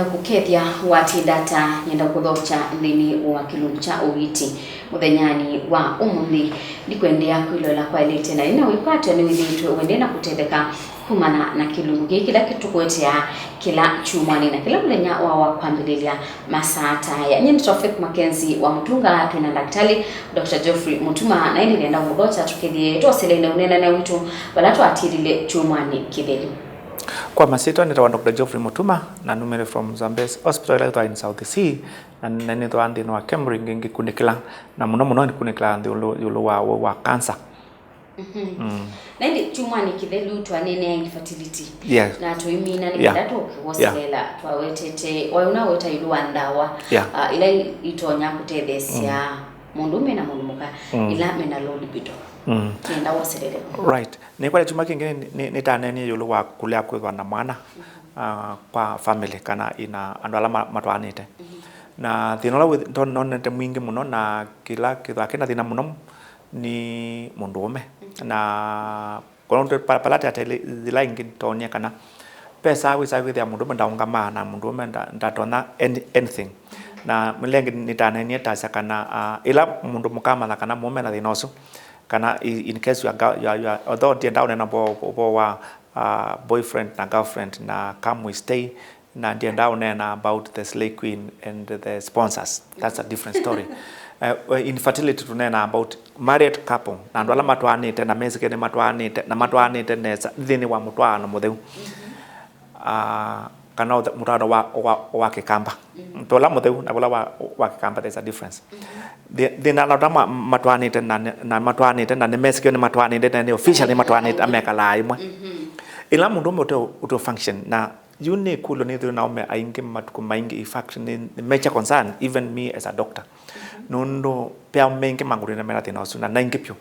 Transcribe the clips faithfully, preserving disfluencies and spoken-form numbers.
Kũkethya watinda ata, nyenda kũthokya nthĩnĩ wa kĩlungu kya ũiiti mũthenyanĩ wa ũmũnthĩ. Ndikwendea kwĩloela kwaĩlĩte na nĩ na wĩkwatyo nĩwĩthĩĩtwe ũendee na kũtetheka kumana na kĩlungu kĩĩ kĩla tũkũeteaa kĩla kyumwanĩ na kĩla mũthenya wa wa kwambĩlĩlya masaa ta aya. Nyie nĩ Tofik Mackenzie wa Mũtunga, twĩ na ndakĩtalĩ Doctor Geoffrey Mutuma, na ĩndĩ nĩenda kũmũthokya tũkethye twoseleene ũneenany'a witũ vala twatilile kyumwanĩ kĩthelu. Kwa masyĩtwa nĩtawa Doctor Geoffrey Mutuma, na numĩle from Zambezi Hospital ĩla yĩthĩawa in South Sea, na, na nĩthĩawa nthĩnĩ wa Kemri ngĩ-, ngĩkunĩkĩla, na mũno mũno nĩkunĩkĩla nthĩ ĩũlũ, ĩũlũ wa ũwau wa cancer. Mhm. Mm. Na ĩndĩ kyumwanĩ kĩthelu twaneenea infertility. Yes. Na tũimina nĩ Yeah. kenda tũkĩwoselela, Yeah. twawetete, waĩ ũnaweta ĩũlũ wa ndawa, Yeah. ah, ila itonya kũtetheesya Mm. mũndũũme na mũndũ mũka Mm. ila mena low libido. Mm. Nĩenda woselele. Right. Nĩkwata kyumwa kĩngĩ nĩ, nĩ, nĩtaneenie ĩũlũ wa kũlea kwĩthwa na mwana, ah, kwa family kana ina andũ ala ma-, matwaanĩte. Mhm. Na thĩna ũla wĩ-, ndo-, nonete mwingĩ mũno na kĩla kĩthwa kĩna thĩna mũno nĩ mũndũũme. Mhm. Na kũla pa-, pala tata yĩla ĩngĩ nĩtoonie kana pesa wĩsa kwĩthĩa mũndũũme ndaũngamaa na mũndũũme nda-, ndatonya any-, anything. Na ĩla ĩngĩ nĩtaneenie tasya kana, ah, ĩla mũndũ mũka amanya kana mũũme na thĩna ũsu, kana i-, in case you are, you are, you are, although ndienda ũneena ũvoo, ũvoo wa, uh, boyfriend na girlfriend na come we stay, na ndienda ũneena about the slay queen and the sponsors. That's a different story. Uh, infertility tũneena about married couple, na andũ ala matwaanĩte na mesĩkĩe nĩ matwaanĩte, na matwaanĩte nesa nthĩnĩ wa mũtwaano mũtheu. Ah, kana ũthe-, mũtwaano wa, wa, wa kĩkamba. Mm. Tũla mũtheu na ũla wa, wa kĩkamba, there's a difference. Mm-hmm. Thi-, thĩna ala ma-, matwaanĩte na, na matwaanĩte na nĩmesĩkĩe nĩmatwaanĩte na nĩ official nĩmatwaanĩte, amekalaa ĩmwe. Mm-hmm. Ĩla mũndũũme ũte, ũte function, na yu nĩ ĩkũlyo nĩthĩwe na aũme aingĩ matukũ maingĩ, in fact, nĩ, nĩ major concern, even me as a doctor. Nũndũ ve aũme aingĩ mangũlĩte mena thĩna ũsu, na naingĩ vyũ.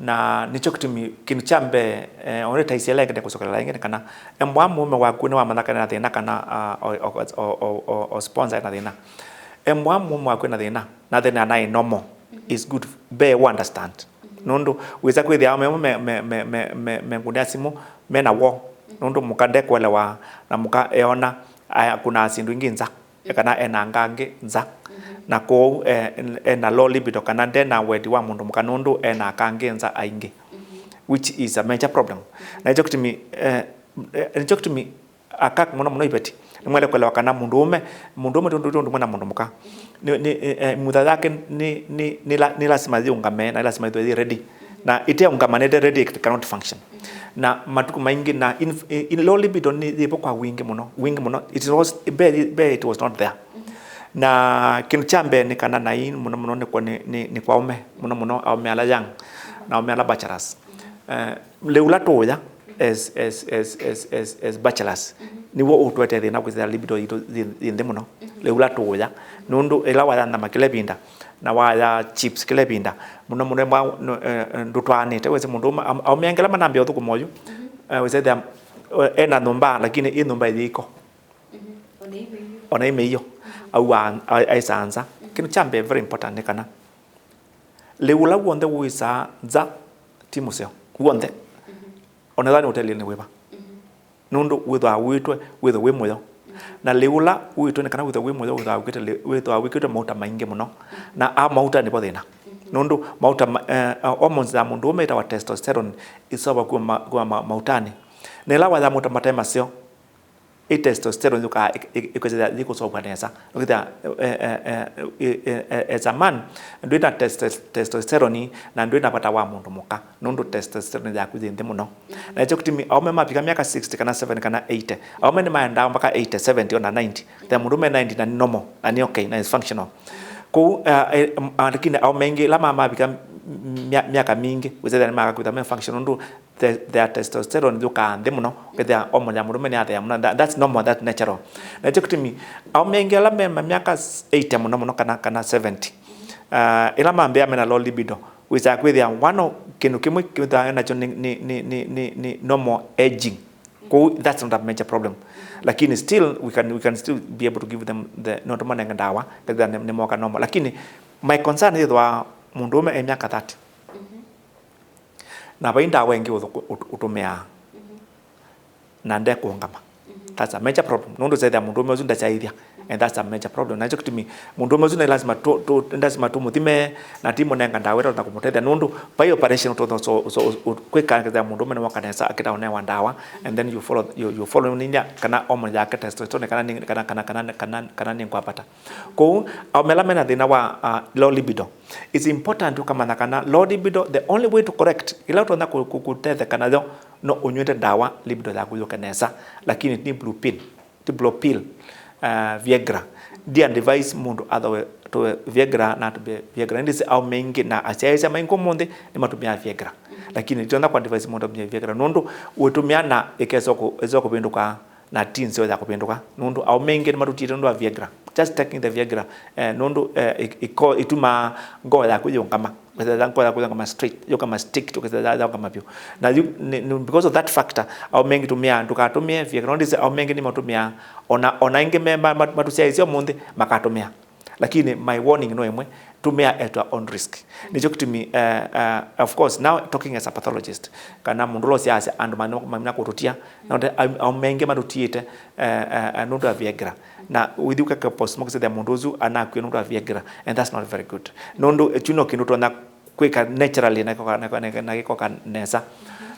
Na nĩkyo kĩtumi, kĩndũ kya mbee, eh, o nĩtaisye ĩla ĩngĩ, ndĩkũsokelela ĩngĩ, nĩ kana embwa mũũme waku nĩwamanya kana ena thĩna, kana, ah, o, o sponsor ena thĩna. Embwa mũũme waku ena thĩna, na thĩna naĩ normal, is good, mbee u understand. Nũndũ wĩsa kwĩthĩa aũme amwe me, me, me ngũnĩa simũ, mena woo, nũndũ mũka ndekũelewa, na mũka eona, aya, kuna syĩndũ ingĩ nza. Kana ena anga angĩ nza. Mhm. Na kwoou, eh, en-, ena low libido, kana ndena wendi wa mũndũ mũka nũndũ ena aka angĩ nza aingĩ. Mhm. Which is a major problem. Mhm. Na nĩkyo kĩtumi, eh, eh, nĩkyo kĩtumi aka mũno mũno iveti nĩmwaĩle kũelewa kana mũndũũme, mũndũũme tondũ tondũ mwena mũndũ mũka. Mhm. Nĩ, nĩ, eh, eh, mutha yake nĩ, nĩ, nĩ la-, nĩ lasima yĩũngame, na lasima yĩthwe yĩ ready. Na ĩteũngama nĩte ready, it cannot function. Na matukũ maingĩ na in, in low libido nĩ yĩvo kwa wingĩ mũno, wingĩ mũno. It was, mbee, mbee it was not there. Na kĩndũ kya mbee nĩ kana nai mũno mũno nĩ kwa, nĩ, nĩ, nĩ kwa aũme, mũno mũno aũme ala young, na aũme ala bachelors. Eh, lĩu la tũũya as, as, as, as, as, as bachelors, nĩw'o ũtũetee thĩna kwĩsĩla libido yitũ yĩ, yĩ nthĩ mũno. Lĩu la tũũya, nũndũ ĩla waya nyama kĩla ĩvinda, na waya chips kĩla ĩvinda, mũno mũno mwa, no, eh, eh, ndũtwaanĩte. Wĩsĩ mũndũ ũma-, am-, aũme angĩ ala manambĩa ũthũkũma ũyu, eh, wĩsethĩa, eh, ena nyũmba, lakini ĩ nyũmba yĩ iko. Ona ĩ mĩio. Auaa, a-, aĩsaa nza. Kĩndũ kya mbee very important nĩ kana lĩu ũla w'onthe wĩsaa nza ti mũseo. W'onthe. Ona ethĩwa nĩ ũtelinĩ wĩva. Nũndũ wĩthwa wĩtwe wĩthwe wĩ mũyo. Na lĩu ũla wĩtwe nĩ kana wĩthwe wĩ mũyo, wĩthwa wĩkĩte lĩ-, wĩthwa wĩkĩtwe mauta maingĩ mũno. Na a mauta nĩvo thĩna. Nũndũ mauta ma-, eh, hormones ya mũndũũme ĩtawa testosterone ĩseũva kuma ma-, kuma ma-, mautanĩ. Na ĩla waya mauta mate maseo, ĩ testosterone yũkaa ĩ-, ĩ-, ĩkwĩsĩthya yĩkũseũvw'a nesa. Ũkĩthĩa, eh, eh, eh, eh, eh, eh, as a man, ndwĩ na testes-, testosterone na ndwĩ na vata wa mũndũ mũka, nũndũ testosterone yaku yĩ nthĩ mũno. Na nĩkyo kĩtumi aũme mavika myaka sixty kana seventy kana eighty, aũme nĩmaendaa mpaka eighty, seventy, ona ninety. Thea mũndũũme ninety na nĩ normal, na nĩ okay, na is functional. Kwoou, eh, eh, m-, ah, lakini aũme aingĩ ĩla ma-, mavika m-, mya-, myaka mingĩ, wĩsĩthĩa nĩmaka kwĩthwa me functional, nũndũ the-, their testosterone yũkaa nthĩ mũno, ũkethĩa hormone ya mũndũũme nĩyathea mũno. That, that's normal, that's natural. Na nĩkyo kĩtumi, aũme aingĩ ala me ma myaka s-, eighty mũno mũno kana, kana seventy, ah, ĩla mambĩa mena low libido, wĩsaa kwĩthĩa one of kĩndũ kĩmwe kĩthaa nakyo nĩ, nĩ, nĩ, nĩ, nĩ, nĩ normal aging. Kwoou, that's not a major problem. Lakini still, we can, we can still be able to give them the, no tũmanenge ndawa, kethĩa nĩ, nĩ moka normal. Lakini my concern yĩthwa mũndũũme e myaka thirty. Na vai ndawa ĩngĩ ũthũ-, ũt-, ũtũmĩaa, na ndekũũngama. That's a major problem. Nũndũ ũsethĩa mũndũũme ũsu ndasyaĩthya. And that's a major problem. Na nĩkyo kĩtumi mũndũũme ũsu nĩ lazima tũ, tũ, lazima tũmũthime na tũimũnenga ndawa ĩla tũtonya kũmũtethya. Nũndũ vai operation ũtonya so, so, kwĩka nĩkethĩa mũndũũme nĩwoka nesa akĩta ũnewa ndawa. And then you follow, you, you follow nĩnya kana hormone yake testosterone kana nĩ, kana, kana, kana, kana, kana nĩ ngwambata. Kwoou, aũme ala mena thĩna wa, uh, low libido, it's important ũkamanya kana low libido, the only way to correct, ĩla ũtonya kũ-, kũ-, kũtetheka nayo, no ũnyw'ĩte ndawa, libido yaku yũke nesa. Lakini nĩ blue pill, ti blue pill, uh, Viagra. Ndi advise mũndũ athoe tũe Viagra na atũmĩe Viagra. Nĩndĩsĩ aũme aingĩ na asyaĩĩsya maingĩ ũmũnthĩ nĩmatũmĩaa Viagra. Lakini nditonya kũ advise mũndũ atũmĩe Viagra nũndũ ũitũmĩa na ĩkesa kũ-, ĩkesa kũvĩndũka na ti nzeo ya kũvĩndũka, nũndũ aũme aingĩ nĩmatũtiĩte nũndũ wa Viagra. Just taking the Viagra, eh, nũndũ, eh, iko-, itumaa ngoo yaku yĩũngama, ũkethĩa ngoo yaku yĩũngama straight, yĩũngama strict, ũkethĩa ya-, yaũngama vyũ. Na yu, nĩ, nĩ, because of that factor, aũme aingĩ tũmĩaa, ndũkatũmĩe Viagra. Nũndũ nĩsĩ aũme aingĩ nĩmatũmĩaa, ona, ona aingĩ me, ma, ma, matũsyaĩĩsye ũmũnthĩ makatũmĩa. Lakini my warning no ĩmwe, tũmĩa at your own risk. Nĩkyo kĩtumi, uh, uh, of course, now talking as a pathologist, kana mũndũ ũla ũsyaasya andũ mamina kũtũtia, na ũte, aũme aingĩ matũtiĩte, uh, uh, uh, nũndũ wa Viagra. Na wĩthi ũkeka postmortem ũkethĩa mũndũ ũsu anakw'a nũndũ wa Viagra, and that's not very good. Nũndũ, eh, kyu no kĩndũ ũtonya kwĩka naturally na gĩkoka, na, na, na gĩkoka nesa.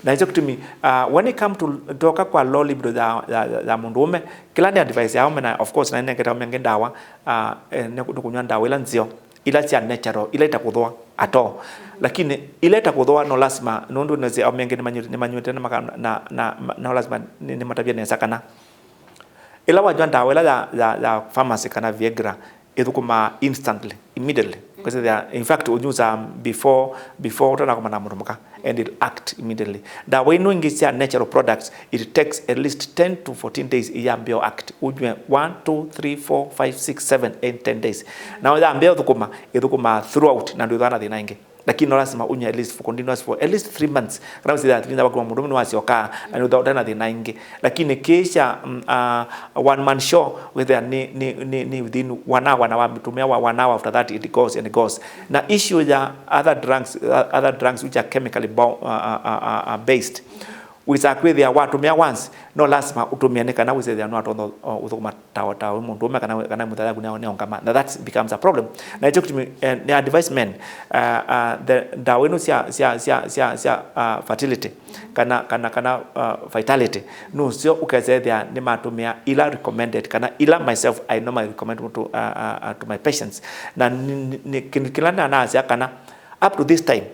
Na nĩkyo kĩtumi, uh, when it come to, toka kwa low libido ya, ya, ya, ya mũndũũme, kĩla nĩ advice ya aũme, na of course, na nĩnengete aũme angĩ ndawa, uh, eh, nĩ kũ-, nĩ kũnywa ndawa ila nzeo, ila sya natural, ila itakũthũa at all. Lakini ila itakũthũa no lazima, nũndũ nĩsĩ aũme angĩ nĩmanyw'ĩte, nĩmanyw'ĩte na maka-, na, na, na, no lazima nĩ, nĩmatavye nesa kana ĩla wanywa ndawa ĩla ya, ya, ya pharmacy kana Viagra, ĩthũkũmaa instantly, immediately. Kwĩsĩthĩa, in fact, ũnyusaa before, before ũtanakoma na mũndũ mũka, and it'll act immediately. Ndawa ino ingĩ sya natural products, it takes at least ten to fourteen days iyambĩa act. Ũnywe one, two, three, four, five, six, seven, eight, ten days. Na yambĩa ũthũkũma, ĩthũkũmaa throughout, na ndwĩthwa na thĩna ĩngĩ. Lakini no lazima unywe at least for continuous for at least three months. Kana ũsitha three months wakuma mũndũ nĩ wasyoka, na nĩ ũtena thĩna ingĩ. Lakini kisha, mm, uh, one man show, wĩthĩa nĩ, nĩ, nĩ, nĩ within one hour na wamĩtũmĩa wa one hour, after that it goes and goes. Na issue ya other drugs, uh, other drugs which are chemically bo-, uh, uh, uh, uh, uh, based. Wĩsaa kwĩthĩa watũmĩa once, no lazima ũtũmĩe nĩ kana wĩsĩthĩa nĩwatonya, uh, ũthũkũma ta, ta wĩ mũndũũme kana, kana mĩtha yaku nĩyaũngama. Na that becomes a problem. Na nĩkyo kĩtumi, eh, nĩ advise men, uh, uh, the ndawa ino sya, sya, sya, sya, sya, uh, fertility, kana, kana, kana, uh, vitality, nũsyo ũkesethĩa nĩmatũmĩa ila recommended, kana ila myself I normally recommend to, uh, uh, uh, to my patients. Na nĩ, nĩ, nĩ kĩndũ kĩla nanasya kana up to this time,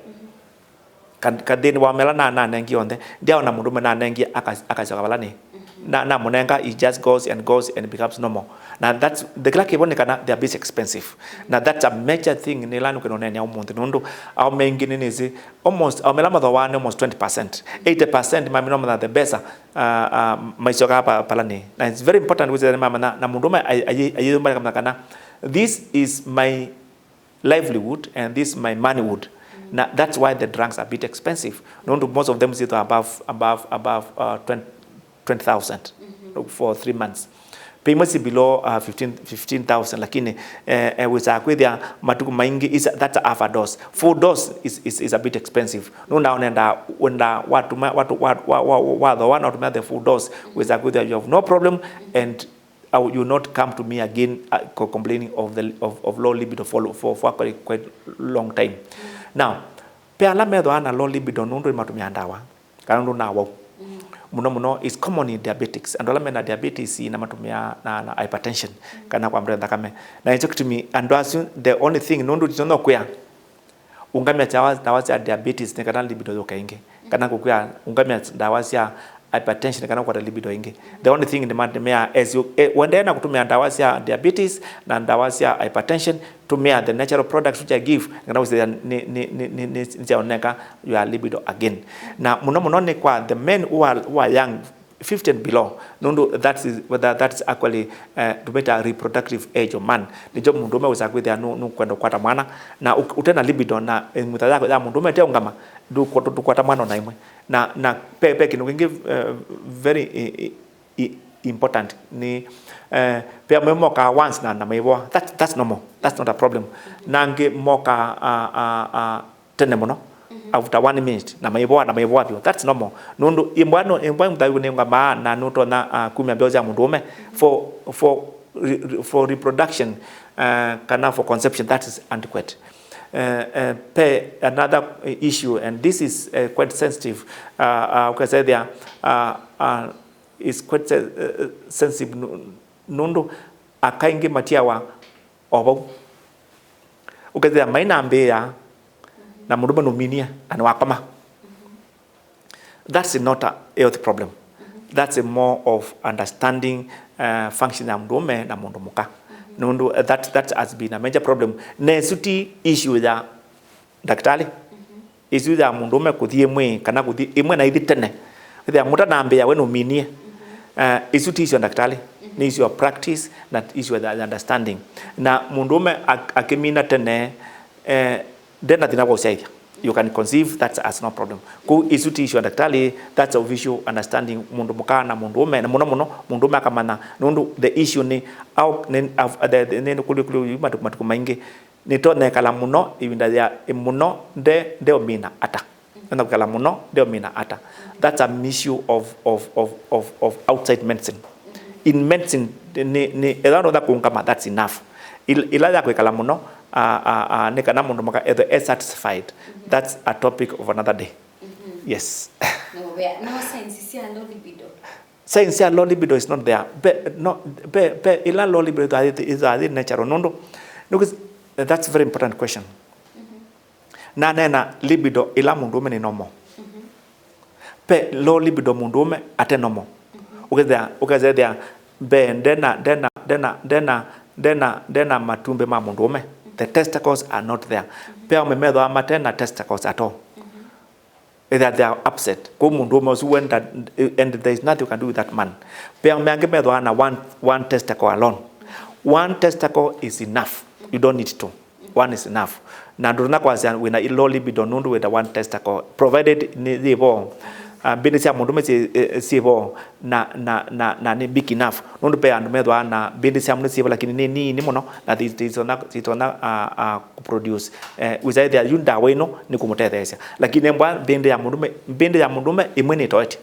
ka-, kathĩnĩ wa mela na nanengie onthe, ndyaona mũndũũme nanengie aka-, akasyoka vala nĩ. Na, namũnenga, it just goes and goes and becomes normal. Na that's the, kĩla kĩvo nĩ kana they are busy expensive. Na that's a major thing nĩla nũkwenda ũneenea ũmũnthĩ, nũndũ aũme aingĩ nĩnĩsĩ, almost, aũme ala mathooaa nĩ almost twenty percent. Eighty percent mamina matha the best, uh, uh, maisyoka pa-, pala nĩ. Na it's very important kwĩsĩthĩa nĩmamanya, na mũndũũme ayĩyũmbanĩka kana this is my livelihood and this is my moneywood. Na that's why the drugs are a bit expensive. Nũndũ most of them zitho above, above, above, uh, twenty, twenty thousand for three months. Pe imwe si below, uh, fifteen, fifteen thousand, lakini, eh, eh, wĩsaa kwĩthĩa matukũ maingĩ is, that's a half a dose. Full dose is, is, is a bit expensive. Nũndũ ũnenda, wenda watũmĩa, watu, wa, wa, wa, wa, wathoa na ũtũmĩa the full dose, wĩsaa kwĩthĩa you have no problem and uh, you not come to me again, uh, co-, complaining of the, of, of low libido for, for, for quite, quite long time. Now, pe ala methwa na low libido nũndũ nĩmatũmĩa ndawa, kana nũndũ na wau. Mũno mũno is common in diabetics. Andũ ala mena diabetes na matũmĩa na, na hypertension, kana kwa mbere nthakame. Na nĩkyo kĩtumi andũ asu, the only thing, nũndũ titonya kwĩa, ũngamĩa ndawa, ndawa sya diabetes nĩ kana libido yũke ĩngĩ, kana kũkwĩa ũngamĩa ndawa sya hypertension nĩ kana ũkwate libido ĩngĩ. The only thing nĩmatũmĩaa, as you, eh, ũendee na kũtũmĩa ndawa sya diabetes na ndawa sya hypertension, tũmĩa the natural products which I give nĩ kana ũsĩthĩa nĩ, nĩ, nĩ, nĩ, nĩ, nĩsyaoneka your libido again. Na mũno mũno nĩ kwa the men who are, who are young, fifty and below, nũndũ that is, whether that is actually, uh, tũmĩtaa reproductive age of man. Nĩkyo mũndũũme wĩsaa kwĩthĩa nũ-, nũkwenda kũkwata mwana, na ũ-, ũte na libido, na, eh, mĩtha ya, ya mũndũũme ĩteũngama, ndũkũ-, ndũkwata mwana ona ĩmwe. Na, na pe, pe kĩndũ kĩngĩ, uh, very, i, i, i, important nĩ, uh, pe amwe mokaa once na, na maivoa. That, that's normal. That's not a problem. Na angĩ mokaa, uh, uh, uh, tene mũno. after one minute, na maivoa, na maivoa vyũ. That's normal. Nũndũ ĩmbwa no, ĩmbwa ĩmũthayu nĩũngamaa na nũtonya, uh, kumya mbeo sya mũndũũme for, for, re-, re-, for reproduction, uh, kana for conception, that is adequate. Uh, uh, pe another issue, and this is, uh, quite sensitive, uh, uh, ũkasethĩa, uh, uh, is quite sen-, uh, sensitive nũ-, nũndũ aka aingĩ matiawa o vau. Ũkethĩa mainambĩĩa na mũndũũme nũminie na nĩwakoma. That's not a health problem. That's a more of understanding, uh, function ya mũndũũme na mũndũ mũka. Nũndũ, uh, that, that has been a major problem. Na ĩsu ti issue ya ndakĩtalĩ. Ĩsu ya mũndũũme kũthi ĩmwe kana kũthi ĩmwe na ithi tene. Ĩthĩa mũtanambĩĩa we nũminie. Eh, ĩsu ti issue ya ndakĩtalĩ. Nĩ issue ya practice na issue ya understanding. Na mũndũũme ak-, akĩmina tene, eh, ndena thĩna wa ũsyaĩthya. You can conceive, that has no problem. Kũu ĩsu ti issue ya ndakĩtalĩ, that's of issue understanding mũndũ mũka na mũndũũme, na mũno mũno mũndũũme akamanya, nũndũ the issue nĩ, au, nĩ, av-, the, the, nĩ, nĩ kũlĩ, kũlĩ matu-, matukũ maingĩ, nĩtonya ĩkala mũno ĩvinda ya, ĩ, mũno nde, ndeũmina ata. Enda kwĩkala mũno ndeũmina ata. That's an issue of, of, of, of, of outside medicine. In medicine, nĩ, nĩ, ethĩwa notha kũũngama, that's enough. Il-, ĩla ya kwĩkala mũno, a, a, a, nĩ kana mũndũ mũka ethwe e satisfied. That's a topic of another day. Yes. No, wea, no science sya low libido. Science ya low libido is not there. Pe, no, pe, pe, ila low libido is, is, is natural. Nũndũ, nũkĩ-, that's a very important question. Na nena libido ila mũndũũme nĩ normal. Pe low libido mũndũũme ate normal. Ũkethĩa, ũkethĩa mbee ndena, ndena, ndena, ndena, ndena, ndena matumbĩ ma mũndũũme. The testicles are not there. Pe aũme methwa mate na testicles at all. Either they are upset. Kwa mũndũũme ũsu wenda, and there is nothing you can do with that man. Pe aũme angĩ methwa na one, one testicle alone. One testicle is enough. You don't need two. One is enough. Na ndũna kwasya wĩna low libido nũndũ wĩna one testicle. Provided nĩ yĩvo, uh, mbĩndĩ sya mũndũũme syĩ, eh, syĩvo na, na, na, na nĩ big enough. Nũndũ pe andũ methwa na mbĩndĩ sya mũndũ syĩvo lakini nĩ nini mũno na sitonya, sitonya, uh, uh, kũproduce. Eh, wĩsa ĩthĩa yu ndawa ĩno nĩ kũmũtetheesya. Lakini mbwa mbĩndĩ ya mũndũũme, mbĩndĩ ya mũndũũme ĩmwe nĩtoetye.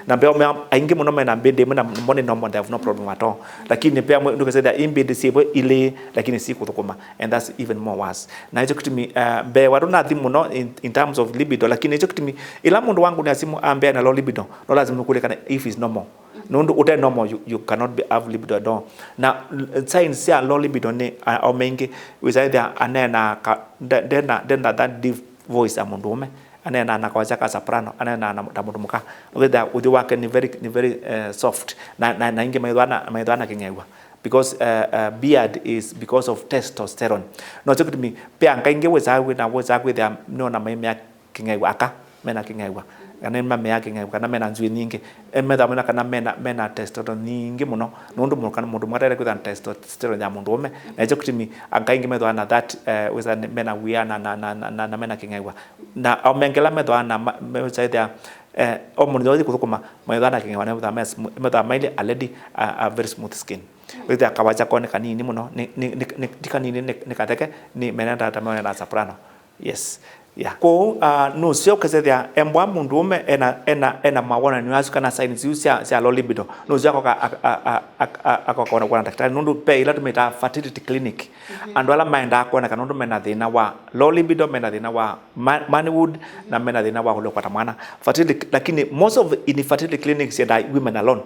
Na mbeo mea, aingĩ mũno mena mbĩndĩ ĩmwe na mo nĩ normal, they have no problem at all. Lakini pea mwe, nũkasethĩa ĩ mbĩndĩ syĩvo ilĩ, lakini si kũthũkũma. And that's even more worse. Na ĩkyo kĩtumi, uh, mbee watu nathi mũno in, in terms of libido, lakini ĩkyo kĩtumi, ĩla mũndũ wangu nĩ asimu ambea na low libido, no lazima nĩkũlĩkana if is normal. Nũndũ ũte normal, you, you cannot be, have libido at all. Na, uh, signs sya low libido nĩ, uh, o maingĩ, wĩsa ĩthĩa anena ka, nde-, ndena, ndena that deep voice ya mũndũũme, aneenaa na kawasya ka soprano, aneenaa na, ta mũndũ mũka. Ũkethĩa ũthyũ wake nĩ very, nĩ very, eh, soft. Na, na, na ingĩ maithwa na, maithwa na kĩng'ew'a. Because, eh, eh, beard is because of testosterone. No kyo kĩtumi, pea anga ingĩ wĩsaa kwĩ-, na wĩsaa kwĩthĩa nĩona maimea kĩng'ew'a aka, mena kĩng'ew'a. Kana mamea kĩng'ew'a, kana mena nzw'ĩ nyingĩ. E, methwa mena kana mena, mena testosterone nyingĩ mũno. Nũndũ mũndũ kana mũndũ mũka ataĩle kwĩthwa na testosterone ya mũndũũme. Na ĩkyo kĩtumi, anga ingĩ methwa na that, eh, wĩsa nĩ, mena wia na, na, na, na, na, na mena kĩng'ew'a. Na aũme angĩ ala methwa na ma-, mewĩsa ĩthĩa, eh, o mũthenya ũthi kũthũkũma, methwa na kĩng'ew'a, methwa me sm-, methwa mailye already a, a very smooth skin. Wĩthĩa kawasya ko nĩ kanini mũno, nĩ, nĩ, nĩ, nĩ, ti kanini, nĩ, nĩ katheke, nĩ menenda ta meonena soprano. Yes. Yeah. Kwoou, ah, nũseo ũkasethĩa embwa mũndũũme ena, ena, ena mawonanio asu kana signs iu sya, sya low libido. Nũseo akoka, a, a, akoka ona kwona ndakĩtalĩ. Nũndũ pe ila tũmĩtaa fertility clinic. Andũ ala maendaa kwoneka nũndũ mena thĩna wa low libido, mena thĩna wa ma-, manhood, na mena thĩna wa kũlea kwata mwana. Fertility, lakini most of infertility clinics yendaa women alone.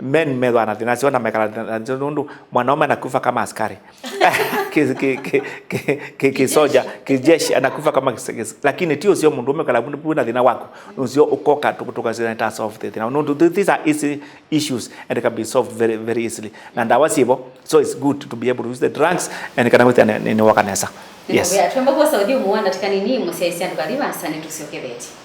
Men methwa na thĩna sio na mekala thĩna sio nũndũ mwanaume anakufa kama askari. Ki-, ki-, ki-, ki-, ki-, kisoja, kijeshi, anakufa kama kis-, kis-, lakini ti ũsio mũndũũme kala wĩna thĩna waku. Nũsio ũkoka tũkasina ta solve the thĩna. Nũndũ th-, these are easy issues and can be solved very, very easily. Na ndawa syĩvo, so it's good to be able to use the drugs and kana wĩthĩa nĩ, nĩ, nĩwoka nesa. Yes. Twamba kwosa ũthyũ mũwana tikanini mũsyaĩsya andũ kathi vasa nĩtũsyokevetye.